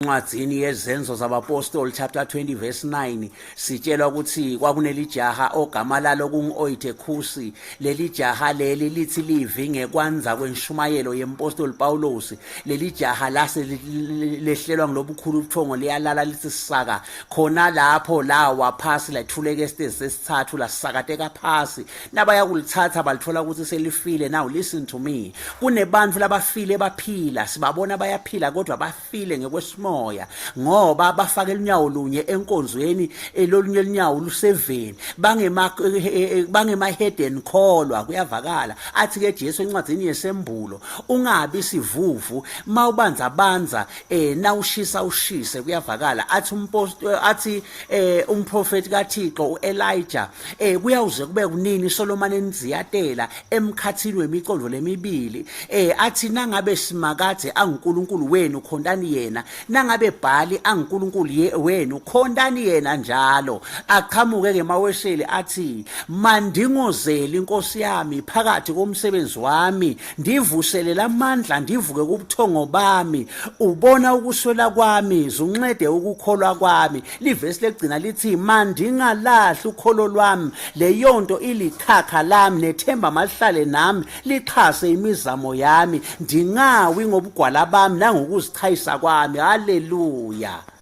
Encwadzini yeZenzo zabaPostoli chapter 20 verse 9 sitshelwa ukuthi kwakunelijaha ogama lalo kungu-Oyithekhusi. Leli jaha leli lithi livi ngekwanza kwenshumayelo yempostoli Paulos. Leli jaha lase lehlelwa ngilobukhulu ubuthongo liyalala lithi saka khona lapho lawa phasi lathuleka esitezi sesithathu lasakateka phasi. Nabaya kulithatha balithola ukuthi selifile. Now listen to me. Kunebantu labafile baphila, sibabona bayaphila kodwa bafile ngekwesimoya ngoba bafake lunyawo lunye enkonzweni elolunye lunyawo luseveni bangema eh, eh, bangema head kholwa kuyavakala athi ke Jesu encwadini yesembulo ungabi sivuvu mawubanza banza eh nawushisa ushise kuyavakala athi umpost athi eh umprofeti kaThixo uElijah eh kuyawuze kube kunini Solomon eniziyatela emkhathini wemicondo lemibili eh athi nangabe simakadze anguNkulunkulu wenu khontani yena nangabe Bhali anguNkulunkulu wenu khontani yena njalo aqhamuke ngemawesheli athi mandingozeli inkosi yami phakathi komsebenzi wami ndivusele lamandla ndivuke kubuthongo bami ubona ukuswela kwami zunxede ukukholwa kwami Livesi lekugcina lithi mandingalahli ukholo lwami leyonto ilikhakha lami nethemba malihlale nami lixhase imizamo yami ndingawi ngobugwala bami nangokuzichayisa kwami haleluya.